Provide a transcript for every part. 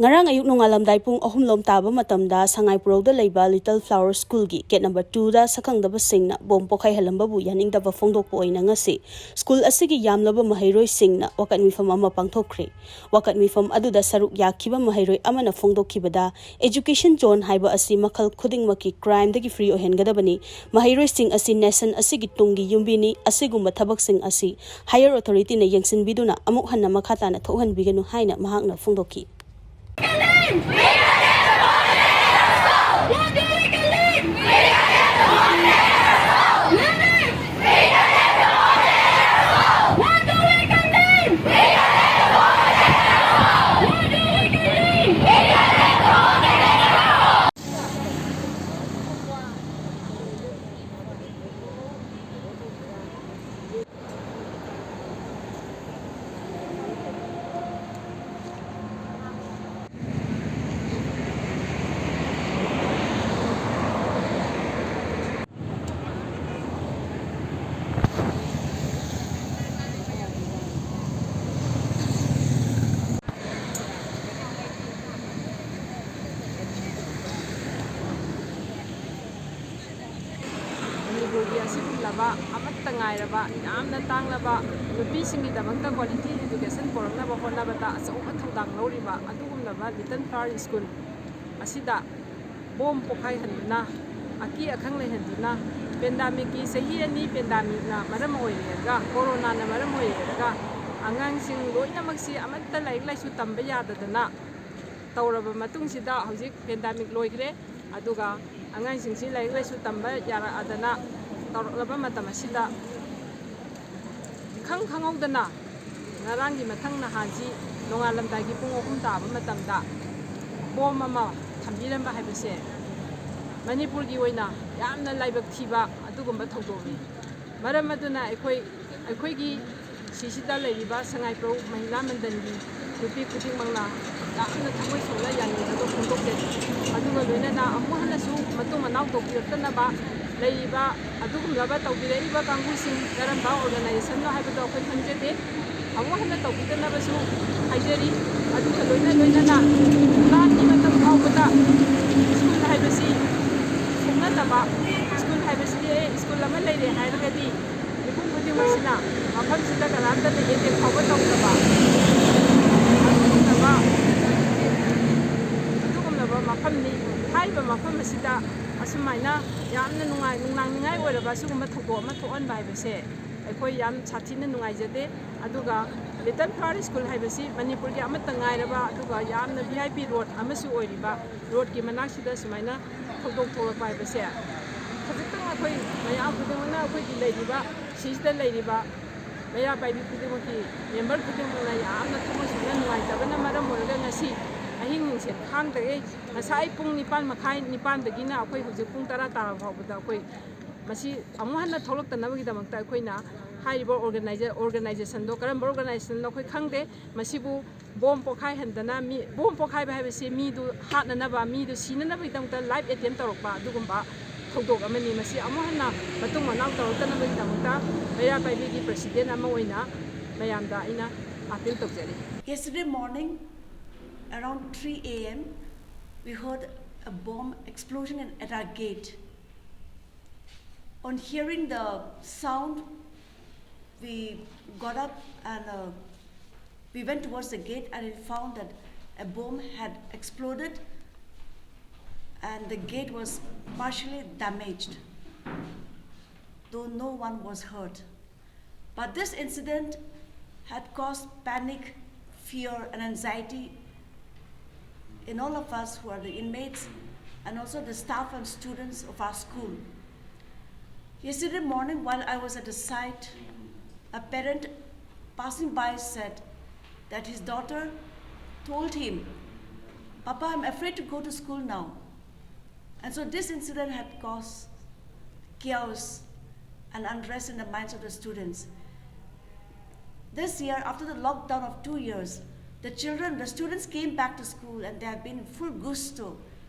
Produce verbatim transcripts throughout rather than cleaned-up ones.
ꯉꯔꯥꯡ ꯑꯌꯨꯛ ꯅꯣꯡꯉꯥꯜꯂꯝꯗꯥꯏ ꯄꯨꯡ ꯑꯍꯨꯝ ꯂꯣꯝ ꯇꯥꯕ ꯃꯇꯝꯗ ꯁꯉꯥꯏꯄꯨꯔꯧꯗ ꯂꯩꯕ Little Flower Schoolꯒꯤ gate number twoꯗ ꯁꯛꯈꯪꯗꯕꯁꯤꯡꯅ bomb ꯄꯣꯈꯥꯏꯍꯜꯂꯝꯕꯕꯨ ꯌꯥꯅꯤꯡꯗꯕ ꯐꯣꯡꯗꯣꯛꯄ ꯑꯣꯏꯅ ꯉꯁꯤ school ꯑꯁꯤꯒꯤ ꯌꯥꯝꯂꯕ ꯃꯍꯩꯔꯣꯏꯁꯤꯡꯅ ꯋꯥꯀꯠ ꯃꯤꯐꯝ ꯑꯃ ꯄꯥꯡꯊꯣꯛꯈ꯭ꯔꯦ꯫ ꯋꯥꯀꯠ ꯃꯤꯐꯝ ꯑꯗꯨꯗ ꯁꯔꯨꯛ ꯌꯥꯈꯤꯕ ꯃꯍꯩꯔꯣꯏ ꯑꯃꯅ ꯐꯣꯡꯗꯣꯛꯈꯤꯕꯗ, education zone ꯍꯥꯏꯕ ꯑꯁꯤ ꯃꯈꯜ ꯈꯨꯗꯤꯡꯃꯛꯀꯤ crimeꯗꯒꯤ free ꯑꯣꯏꯍꯟꯒꯗꯕꯅꯤ꯫ ꯃꯍꯩꯔꯣꯏꯁꯤꯡ ꯑꯁꯤ nation ꯑꯁꯤꯒꯤ ꯇꯨꯡꯒꯤ ꯌꯨꯝꯕꯤꯅꯤ꯫ ꯑꯁꯤꯒꯨꯝꯕ ꯊꯕꯛꯁꯤꯡ ꯑꯁꯤ higher authorityꯅ ꯌꯦꯡꯁꯤꯟꯕꯤꯗꯨꯅ ꯑꯃꯨꯛ ꯍꯟꯅ ꯃꯈꯥ ꯇꯥꯅ ꯊꯣꯛꯍꯟꯕꯤꯒꯅꯨ ꯍꯥꯏꯅ ꯃꯍꯥꯛꯅ ꯐꯣꯡꯗꯣꯛꯈꯤ꯫ ꯃꯅꯤꯄꯨꯔꯒꯤ ꯑꯁꯤꯒꯨꯝꯂꯕ ꯑꯃꯠꯇ ꯉꯥꯏꯔꯕ ꯌꯥꯝꯅ ꯇꯥꯡꯂꯕ ꯅꯨꯄꯤꯁꯤꯡꯒꯤꯗꯃꯛꯇ quality education ꯄꯨꯔꯛꯅꯕ ꯍꯣꯠꯅꯕꯗ ꯑꯆꯧꯕ ꯊꯧꯗꯥꯡ ꯂꯧꯔꯤꯕ ꯑꯗꯨꯒꯨꯝꯂꯕ Little Flower School ꯑꯁꯤꯗ bomb ꯄꯣꯈꯥꯏꯍꯟꯗꯨꯅ, ꯑꯀꯤ ꯑꯈꯪ ꯂꯩꯍꯟꯗꯨꯅ, pandemicꯀꯤ ꯆꯍꯤ ꯑꯅꯤ pandemicꯅ ꯃꯔꯝ ꯑꯣꯏꯔꯒ, coronaꯅ ꯃꯔꯝ ꯑꯣꯏꯔꯒ ꯑꯉꯥꯡꯁꯤꯡ ꯂꯣꯏꯅꯃꯛꯁꯤ ꯑꯃꯠꯇ ꯂꯥꯏꯔꯤꯛ ꯂꯥꯏꯁꯨ ꯇꯝꯕ ꯌꯥꯗꯗꯅ ꯇꯧꯔꯕ ꯃꯇꯨꯡꯁꯤꯗ ꯍꯧꯖꯤꯛ pandemic ꯂꯣꯏꯈ꯭ꯔꯦ꯫ ꯑꯗꯨꯒ ꯑꯉꯥꯡꯁꯤꯡꯁꯤ ꯂꯥꯏꯔꯤꯛ ꯂꯥꯏꯁꯨ ꯇꯝꯕ ꯌꯥꯔꯛꯑꯗꯅ ꯇꯧꯔꯛꯂꯕ ꯃꯇꯝ ꯑꯁꯤꯗ ꯏꯈꯪ ꯈꯪꯍꯧꯗꯅ ꯉꯔꯥꯡꯒꯤ ꯃꯊꯪ ꯅꯍꯥꯟꯁꯤ ꯅꯣꯡꯉꯥꯜꯂꯝꯗꯥꯏꯒꯤ ꯄꯨꯡ ꯑꯍꯨꯝ ꯇꯥꯕ ꯃꯇꯝꯗ bomb ꯑꯃ ꯊꯝꯕꯤꯔꯝꯕ ꯍꯥꯏꯕꯁꯦ ꯃꯅꯤꯄꯨꯔꯒꯤ ꯑꯣꯏꯅ ꯌꯥꯝꯅ ꯂꯥꯏꯕꯛ ꯊꯤꯕ ꯑꯗꯨꯒꯨꯝꯕ ꯊꯧꯗꯣꯛꯅꯤ꯫ ꯃꯔꯝ ꯑꯗꯨꯅ ꯑꯩꯈꯣꯏ, ꯑꯩꯈꯣꯏꯒꯤ ꯁꯤꯁꯤꯗ ꯂꯩꯔꯤꯕ ꯁꯉꯥꯏꯄ꯭ꯔꯧ ꯃꯍꯤꯂꯥ ꯃꯟꯗꯜꯒꯤ ꯅꯨꯄꯤ ꯈꯨꯗꯤꯡꯃꯛꯅ ꯌꯥꯝꯅ ꯊꯃꯣꯏ ꯁꯣꯛꯅ ꯌꯥꯅꯤꯡꯕꯗꯣ ꯐꯣꯡꯗꯣꯛꯆꯔꯤ꯫ ꯑꯗꯨꯒ ꯂꯣꯏꯅꯅ ꯑꯃꯨꯛ ꯍꯟꯅꯁꯨ ꯃꯇꯨꯡ ꯃꯅꯥꯎ ꯇꯧꯕꯤꯔꯛꯇꯅꯕ ꯂꯩꯔꯤꯕ ꯑꯗꯨꯒꯨꯝꯂꯕ ꯇꯧꯕꯤꯔꯛꯏꯕ ꯀꯥꯡꯕꯨꯁꯤꯡ ꯀꯔꯝꯕ organizationꯅꯣ ꯍꯥꯏꯕꯗꯣ ꯑꯩꯈꯣꯏ ꯈꯪꯖꯗꯦ꯫ ꯑꯃꯨꯛ ꯍꯟꯅ ꯇꯧꯕꯤꯗꯅꯕꯁꯨ ꯍꯥꯏꯖꯔꯤ꯫ ꯑꯗꯨꯒ ꯂꯣꯏꯅ ꯂꯣꯏꯅꯅ ꯂꯥꯟꯒꯤ ꯃꯇꯝ ꯐꯥꯎꯕꯗ ꯁ꯭ꯀꯨꯜ ꯍꯥꯏꯕꯁꯤ ꯁꯣꯛꯅꯗꯕ, ꯁ꯭ꯀꯨꯜ ꯍꯥꯏꯕꯁꯤꯗꯤ ꯑꯦ ꯁ꯭ꯀꯨꯜ ꯑꯃ ꯂꯩꯔꯦ ꯍꯥꯏꯔꯒꯗꯤ ꯃꯤꯄꯨꯝ ꯈꯨꯗꯤꯡꯃꯛꯁꯤꯅ ꯃꯐꯝꯁꯤꯗ ꯀꯅꯥꯝꯇꯅ ꯑꯦꯇꯦꯛ ꯐꯥꯎꯕ ꯇꯧꯗꯕ ꯑꯗꯨꯒꯨꯝꯂꯕ ꯑꯗꯨꯒꯨꯝꯂꯕ ꯃꯐꯝꯅꯤ꯫ ꯍꯥꯏꯔꯤꯕ ꯃꯐꯝ ꯑꯁꯤꯗ ꯑꯁꯨꯃꯥꯏꯅ ꯌꯥꯝꯅ ꯅꯨꯡꯉꯥꯏ ꯅꯨꯡꯅꯥꯡꯅꯤꯡꯉꯥꯏ ꯑꯣꯏꯔꯕ ꯑꯁꯤꯒꯨꯝꯕ ꯊꯧꯗꯣꯛ ꯑꯃ ꯊꯣꯛꯍꯟꯕ ꯍꯥꯏꯕꯁꯦ ꯑꯩꯈꯣꯏ ꯌꯥꯝ ꯁꯥꯊꯤꯅ ꯅꯨꯡꯉꯥꯏꯖꯗꯦ꯫ ꯑꯗꯨꯒ ꯂꯤꯇꯜ ꯐ꯭ꯂꯥꯋꯔ ꯁ꯭ꯀꯨꯜ ꯍꯥꯏꯕꯁꯤ ꯃꯅꯤꯄꯨꯔꯒꯤ ꯑꯃꯠꯇ ꯉꯥꯏꯔꯕ ꯑꯗꯨꯒ ꯌꯥꯝꯅ ꯚꯤ ꯑꯥꯏ ꯄꯤ ꯔꯣꯗ ꯑꯃꯁꯨ ꯑꯣꯏꯔꯤꯕ ꯔꯣꯗꯀꯤ ꯃꯅꯥꯛꯁꯤꯗ ꯁꯨꯃꯥꯏꯅ ꯊꯧꯗꯣꯛ ꯊꯣꯛꯂꯛꯄ ꯍꯥꯏꯕꯁꯦ ꯈꯖꯤꯛꯇꯪ ꯑꯩꯈꯣꯏ ꯃꯌꯥꯝ ꯈꯨꯗꯤꯡꯃꯛꯅ ꯑꯩꯈꯣꯏꯒꯤ ꯂꯩꯔꯤꯕ ꯁꯤꯁꯤꯗ ꯂꯩꯔꯤꯕ ꯃꯩꯔꯥ ꯄꯥꯏꯕꯤ ꯈꯨꯗꯤꯡꯃꯛꯀꯤ ꯃꯦꯝꯕꯔ ꯈꯨꯗꯤꯡꯃꯛꯅ ꯌꯥꯝꯅ ꯊꯃꯣꯏ ꯁꯣꯛꯅ ꯅꯨꯡꯉꯥꯏꯇꯕꯅ ꯃꯔꯝ ꯑꯣꯏꯔꯒ ꯉꯁꯤ ꯑꯍꯤꯡ ꯅꯨꯡꯁꯤꯠ ꯈꯥꯡꯗꯒꯩ ꯉꯁꯥꯏ ꯄꯨꯡ ꯅꯤꯄꯥꯟ ꯃꯈꯥꯏ ꯅꯤꯄꯥꯟꯗꯒꯤꯅ ꯑꯩꯈꯣꯏ ꯍꯧꯖꯤꯛ ꯄꯨꯡ ꯇꯔꯥ ꯇꯥꯔꯕ ꯐꯥꯎꯕꯗ ꯑꯩꯈꯣꯏ ꯃꯁꯤ ꯑꯃꯨꯛ ꯍꯟꯅ ꯊꯣꯛꯂꯛꯇꯅꯕꯒꯤꯗꯃꯛꯇ ꯑꯩꯈꯣꯏꯅ ꯍꯥꯏꯔꯤꯕ ꯑꯣꯔꯒꯅꯥꯏꯖꯔ ꯑꯣꯔꯒꯅꯥꯏꯖꯦꯁꯟꯗꯣ ꯀꯔꯝꯕ ꯑꯣꯔꯒꯅꯥꯏꯖꯦꯁꯟꯅꯣ ꯑꯩꯈꯣꯏ ꯈꯪꯗꯦ꯫ ꯃꯁꯤꯕꯨ ꯕꯣꯝ ꯄꯣꯈꯥꯏꯍꯟꯗꯅ ꯃꯤ ꯕꯣꯝ ꯄꯣꯈꯥꯏꯕ ꯍꯥꯏꯕꯁꯤ ꯃꯤꯗꯨ ꯍꯥꯠꯅꯅꯕ ꯃꯤꯗꯨ ꯁꯤꯅꯅꯕꯒꯤꯗꯃꯛꯇ ꯂꯥꯏꯐ ꯑꯦꯇꯦꯝ ꯇꯧꯔꯛꯄ ꯑꯗꯨꯒꯨꯝꯕ ꯊꯧꯗꯣꯛ ꯑꯃꯅꯤ꯫ ꯃꯁꯤ ꯑꯃꯨꯛ ꯍꯟꯅ ꯃꯇꯨꯡ ꯃꯅꯥꯎ ꯇꯧꯔꯛꯇꯅꯕꯒꯤꯗꯃꯛꯇ ꯃꯩꯔꯥ ꯄꯥꯏꯕꯤꯒꯤ ꯄ꯭ꯔꯁꯤꯗꯦꯟ ꯑꯃ ꯑꯣꯏꯅ ꯃꯌꯥꯝꯗ ꯑꯩꯅ ꯑꯥꯄꯤꯜ ꯇꯧꯖꯔꯤ꯫ Yesterday morning, around three a m, we heard a bomb explosion in, at our gate. On hearing the sound, we got up and uh, we went towards the gate, and we found that a bomb had exploded and the gate was partially damaged, though no one was hurt. But this incident had caused panic, fear, and anxiety in all of us who are the inmates and also the staff and students of our school. Yesterday morning, while I was at the site, a parent passing by said that his daughter told him, "Papa, I'm afraid to go to school now." And so this incident had caused chaos and unrest in the minds of the students. This year, after the lockdown of two years, the children, the students came back to school and they have been in full gusto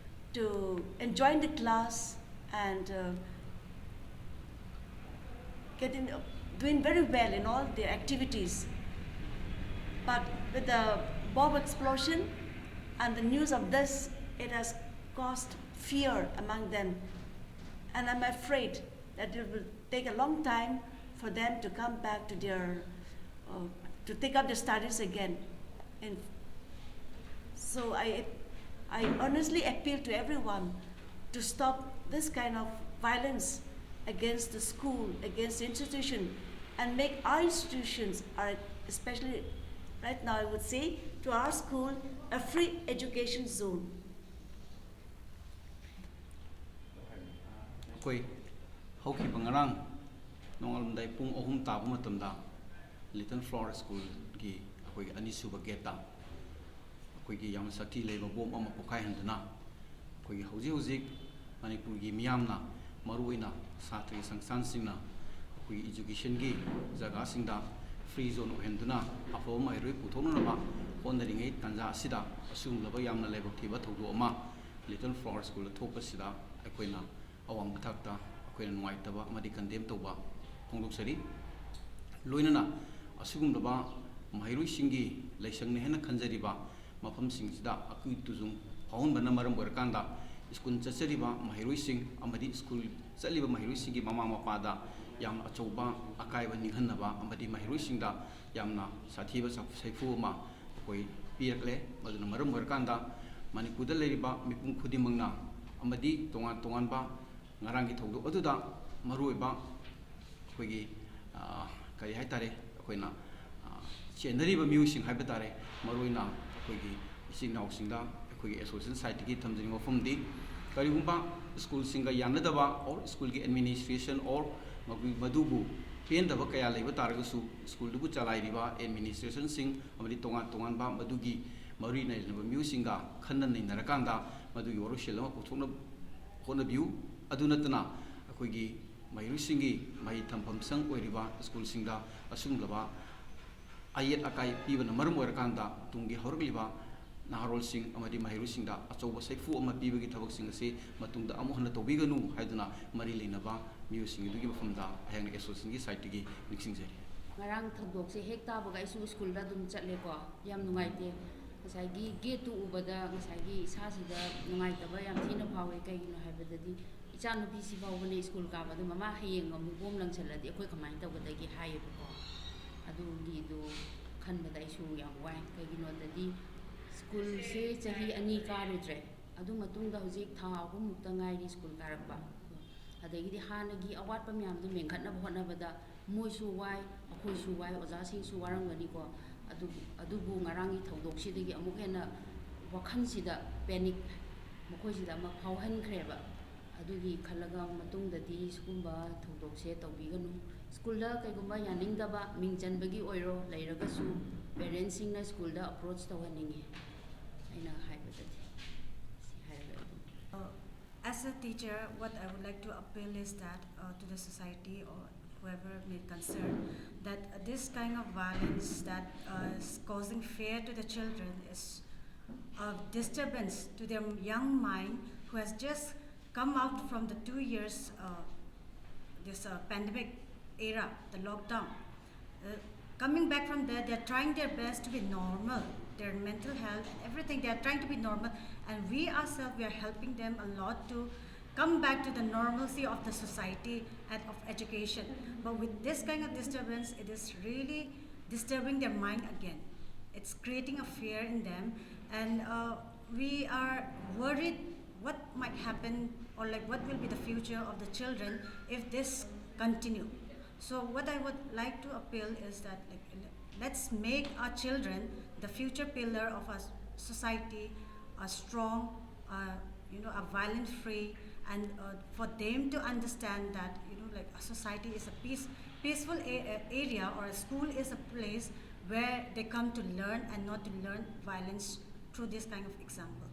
to enjoying the class and uh, getting doing very well in all the activities. But with the bomb explosion and the news of this, it has caused fear among them. And I'm afraid that it will take a long time for them to come back to their, uh, to take up the studies again. And so I, I honestly appeal to everyone to stop this kind of violence against the school, against the institution, and make our institutions, are, especially right now, I would say, to our school, a free education zone. ꯑꯩꯈꯣꯏ ꯍꯧꯈꯤꯕ ꯉꯔꯥꯡ ꯅꯣꯡꯉꯥꯜꯂꯝꯗꯥꯏ ꯄꯨꯡ ꯑꯍꯨꯝ ꯇꯥꯕ ꯃꯇꯝꯗ Little Flower Schoolꯒꯤ ꯑꯩꯈꯣꯏꯒꯤ ꯑꯅꯤꯁꯨꯕ gateꯇ ꯑꯩꯈꯣꯏꯒꯤ ꯌꯥꯝꯅ ꯁꯛꯇꯤ ꯂꯩꯕ bomb ꯑꯃ ꯄꯣꯈꯥꯏꯍꯟꯗꯨꯅ ꯑꯩꯈꯣꯏꯒꯤ ꯍꯧꯖꯤꯛ ꯍꯧꯖꯤꯛ ꯃꯅꯤꯄꯨꯔꯒꯤ ꯃꯤꯌꯥꯝꯅ, ꯃꯔꯨꯑꯣꯏꯅ ꯁꯥꯇ꯭ꯔꯒꯤ ꯁꯪꯁꯊꯥꯟꯁꯤꯡꯅ ꯑꯩꯈꯣꯏꯒꯤ educationꯒꯤ ꯖꯒꯥꯁꯤꯡꯗ free zone ꯑꯣꯏꯍꯟꯗꯨꯅ ꯑꯐꯕ ꯃꯍꯩꯔꯣꯏ ꯄꯨꯊꯣꯛꯅꯅꯕ ꯍꯣꯠꯅꯔꯤꯉꯩ ꯇꯥꯟꯖꯥ ꯑꯁꯤꯗ ꯑꯁꯤꯒꯨꯝꯂꯕ ꯌꯥꯝꯅ ꯂꯥꯏꯕꯛ ꯊꯤꯕ ꯊꯧꯗꯣꯛ ꯑꯃ Little Flower Schoolꯗ ꯊꯣꯛꯄꯁꯤꯗ ꯑꯩꯈꯣꯏꯅ ꯑꯋꯥꯡꯕ ꯊꯥꯛꯇ ꯑꯩꯈꯣꯏꯅ ꯅꯨꯡꯉꯥꯏꯇꯕ ꯑꯃꯗꯤ condemn ꯇꯧꯕ ꯐꯣꯡꯗꯣꯛꯆꯔꯤ꯫ ꯂꯣꯏꯅꯅ ꯑꯁꯤꯒꯨꯝꯂꯕ ꯃꯍꯩꯔꯣꯏꯁꯤꯡꯒꯤ ꯂꯩꯁꯪꯅꯤ ꯍꯥꯏꯅ ꯈꯟꯖꯔꯤꯕ ꯃꯐꯝꯁꯤꯡꯁꯤꯗ ꯑꯀꯤ ꯇꯨꯖꯨꯡ ꯐꯥꯎꯍꯟꯕꯅ ꯃꯔꯝ ꯑꯣꯏꯔꯀꯥꯟꯗ school ꯆꯠꯆꯔꯤꯕ ꯃꯍꯩꯔꯣꯏꯁꯤꯡ ꯑꯃꯗꯤ school ꯆꯠꯂꯤꯕ ꯃꯍꯩꯔꯣꯏꯁꯤꯡꯒꯤ ꯃꯃꯥ ꯃꯄꯥꯗ ꯌꯥꯝꯅ ꯑꯆꯧꯕ ꯑꯀꯥꯏꯕ ꯅꯤꯡꯍꯟꯅꯕ ꯑꯃꯗꯤ ꯃꯍꯩꯔꯣꯏꯁꯤꯡꯗ ꯌꯥꯝꯅ ꯁꯥꯊꯤꯕ ꯁꯥꯐꯨ ꯁꯩꯐꯨ ꯑꯃ ꯑꯩꯈꯣꯏ ꯄꯤꯔꯛꯂꯦ꯫ ꯃꯗꯨꯅ ꯃꯔꯝ ꯑꯣꯏꯔꯀꯥꯟꯗ ꯃꯅꯤꯄꯨꯔꯗ ꯂꯩꯔꯤꯕ ꯃꯤꯄꯨꯝ ꯈꯨꯗꯤꯡꯃꯛꯅ ꯑꯃꯗꯤ ꯇꯣꯉꯥꯟ ꯇꯣꯉꯥꯟꯕ ꯉꯔꯥꯡꯒꯤ ꯊꯧꯗꯣꯛ ꯑꯗꯨꯗ ꯃꯔꯨꯑꯣꯏꯕ ꯑꯩꯈꯣꯏꯒꯤ, ꯑ, ꯀꯔꯤ ꯍꯥꯏ ꯇꯥꯔꯦ, ꯑꯩꯈꯣꯏꯅ, ꯑ, ꯆꯦꯟꯅꯔꯤꯕ ꯃꯤꯑꯣꯏꯁꯤꯡ ꯍꯥꯏꯕ ꯇꯥꯔꯦ, ꯃꯔꯨꯑꯣꯏꯅ ꯑꯩꯈꯣꯏꯒꯤ ꯏꯆꯤꯟ ꯏꯅꯥꯎꯁꯤꯡꯗ ꯑꯩꯈꯣꯏꯒꯤ association sideꯇꯒꯤ ꯊꯝꯖꯅꯤꯡꯕ ꯋꯥꯐꯝꯗꯤ, ꯀꯔꯤꯒꯨꯝꯕ schoolꯁꯤꯡꯒ ꯌꯥꯅꯗꯕ or schoolꯒꯤ administration or ꯃꯗꯨ-, ꯃꯗꯨꯕꯨ ꯄꯦꯟꯗꯕ ꯀꯌꯥ ꯂꯩꯕ ꯇꯥꯔꯒꯁꯨ, schoolꯗꯨꯕꯨ ꯆꯂꯥꯏꯔꯤꯕ administrationꯁꯤꯡ ꯑꯃꯗꯤ ꯇꯣꯉꯥꯟ ꯇꯣꯉꯥꯟꯕ ꯃꯗꯨꯒꯤ ꯃꯔꯤ ꯂꯩꯅꯕ ꯃꯤꯑꯣꯏꯁꯤꯡꯒ ꯈꯟꯅ ꯅꯩꯅꯔꯀꯥꯟꯗ ꯃꯗꯨꯒꯤ ꯋꯥꯔꯣꯏꯁꯤꯟ ꯑꯃ ꯄꯨꯊꯣꯛꯅꯕ ꯍꯣꯠꯅꯕꯤꯌꯨ꯫ ꯑꯗꯨ ꯅꯠꯇꯅ ꯑꯩꯈꯣꯏꯒꯤ ꯃꯍꯩꯔꯣꯏꯁꯤꯡꯒꯤ ꯃꯍꯩ ꯇꯝꯐꯝ ꯁꯪ ꯑꯣꯏꯔꯤꯕ schoolꯁꯤꯡꯗ ꯑꯁꯤꯒꯨꯝꯂꯕ ꯑꯌꯦꯠ ꯑꯀꯥꯏ ꯄꯤꯕꯅ ꯃꯔꯝ ꯑꯣꯏꯔꯀꯥꯟꯗ ꯇꯨꯡꯒꯤ ꯍꯧꯔꯛꯂꯤꯕ ꯅꯍꯥꯔꯣꯜꯁꯤꯡ ꯑꯃꯗꯤ ꯃꯍꯩꯔꯣꯏꯁꯤꯡꯗ ꯑꯆꯧꯕ ꯁꯩꯐꯨ ꯑꯃ ꯄꯤꯕꯒꯤ ꯊꯕꯛꯁꯤꯡ ꯑꯁꯤ ꯃꯇꯨꯡꯗ ꯑꯃꯨꯛ ꯍꯟꯅ ꯇꯧꯕꯤꯒꯅꯨ ꯍꯥꯏꯗꯨꯅ ꯃꯔꯤ ꯂꯩꯅꯕ ꯃꯤꯑꯣꯏꯁꯤꯡ ꯑꯗꯨꯒꯤ ꯃꯐꯝꯗ ꯑꯩꯍꯥꯛꯅ associationꯒꯤ sideꯇꯒꯤ ꯅꯤꯡꯁꯤꯡꯖꯔꯤ꯫ ꯉꯔꯥꯡ ꯊꯧꯗꯣꯛꯁꯦ ꯍꯦꯛ ꯇꯥꯕꯒ ꯑꯩꯁꯨ ꯁ꯭ꯀꯨꯜꯗ ꯑꯗꯨꯝ ꯆꯠꯂꯦꯀꯣ꯫ ꯌꯥꯝ ꯅꯨꯡꯉꯥꯏꯇꯦ꯫ ꯉꯁꯥꯏꯒꯤ ꯒꯦꯠꯇꯨ ꯎꯕꯗ ꯉꯁꯥꯏꯒꯤ ꯏꯁꯥꯁꯤꯗ ꯅꯨꯡꯉꯥꯏꯇꯕ ꯌꯥꯝ ꯊꯤꯅ ꯐꯥꯎꯋꯦ꯫ ꯀꯩꯒꯤꯅꯣ ꯍꯥꯏꯕꯗꯗꯤ ꯏꯆꯥꯅꯨꯄꯤꯁꯤ ꯐꯥꯎꯕꯅꯦ ꯁ꯭ꯀꯨꯜ ꯀꯥꯕꯗ, "ꯃꯃꯥ, ꯍꯌꯦꯡ ꯑꯃꯨꯛ ꯕꯣꯝ ꯂꯪꯁꯜꯂꯗꯤ ꯑꯩꯈꯣꯏ ꯀꯃꯥꯏꯅ ꯇꯧꯒꯗꯒꯦ?" ꯍꯥꯏꯌꯦꯕꯀꯣ꯫ ꯑꯗꯨꯒꯤꯗꯨ ꯈꯟꯕꯗ ꯑꯩꯁꯨ ꯌꯥꯝ ꯋꯥꯏ꯫ ꯀꯩꯒꯤꯅꯣꯗꯗꯤ ꯁ꯭ꯀꯨꯜꯁꯦ ꯆꯍꯤ ꯑꯅꯤ ꯀꯥꯔꯨꯗ꯭ꯔꯦ꯫ ꯑꯗꯨ ꯃꯇꯨꯡꯗ ꯍꯧꯖꯤꯛ ꯊꯥ ꯑꯍꯨꯝꯃꯨꯛꯇ ꯉꯥꯏꯔꯤ ꯁ꯭ꯀꯨꯜ ꯀꯥꯔꯛꯄ꯫ ꯑꯗꯒꯤꯗꯤ ꯍꯥꯟꯅꯒꯤ ꯑꯋꯥꯠꯄ ꯃꯌꯥꯝꯗꯨ ꯃꯦꯟꯈꯠꯅꯕ ꯍꯣꯠꯅꯕꯗ ꯃꯣꯏꯁꯨ ꯋꯥꯏ, ꯑꯩꯈꯣꯏꯁꯨ ꯋꯥꯏ, ꯑꯣꯖꯥꯁꯤꯡꯁꯨ ꯋꯥꯔꯝꯒꯅꯤꯀꯣ꯫ ꯑꯗꯨꯕꯨ, ꯑꯗꯨꯕꯨ ꯉꯔꯥꯡꯒꯤ ꯊꯧꯗꯣꯛꯁꯤꯗꯒꯤ ꯑꯃꯨꯛ ꯍꯦꯟꯅ ꯋꯥꯈꯜꯁꯤꯗ ꯄꯦꯅꯤꯛ ꯃꯈꯣꯏꯁꯤꯗ ꯑꯃ ꯐꯥꯎꯍꯟꯈ꯭ꯔꯦꯕ꯫ ꯑꯗꯨꯒꯤ ꯈꯜꯂꯒ ꯃꯇꯨꯡꯗꯗꯤ ꯁꯤꯒꯨꯝꯕ ꯊꯧꯗꯣꯛꯁꯦ ꯇꯧꯕꯤꯒꯅꯨ꯫ ꯁ꯭ꯀꯨꯜꯗ ꯀꯩꯒꯨꯝꯕ ꯌꯥꯅꯤꯡꯗꯕ ꯃꯤꯡ ꯆꯟꯕꯒꯤ ꯑꯣꯏꯔꯣ ꯂꯩꯔꯒꯁꯨ, ꯄꯦꯔꯦꯟꯁꯁꯤꯡꯅ ꯁ꯭ꯀꯨꯜꯗ ꯑꯦꯄ꯭ꯔꯣꯆ ꯇꯧꯍꯟꯅꯤꯡꯉꯤ꯫ ꯑꯩꯅ ꯍꯥꯏꯕꯗꯗꯤ ꯁꯤ ꯍꯥꯏꯔꯒ ꯑꯗꯨꯝ Uh, as a teacher, what I would like to appeal is that uh, to the society or whoever may concern, that uh, this kind of violence that uh, is causing fear to the children is a disturbance to their young mind who has just come out from the two years uh, this uh, pandemic era, the lockdown. Uh, coming back from there, they're trying their best to be normal. Their mental health and everything, they are trying to be normal. And we ourselves, we are helping them a lot to come back to the normalcy of the society and of education. But with this kind of disturbance, it is really disturbing their mind again. It's creating a fear in them, and uh, we are worried what might happen, or like what will be the future of the children if this continue. So what I would like to appeal is that, like, let's make our children the future pillar of our society, a strong, uh, you know, a violent free, and uh, for them to understand that, you know, like, a society is a peace, peaceful a- area, or a school is a place where they come to learn and not to learn violence through this kind of example.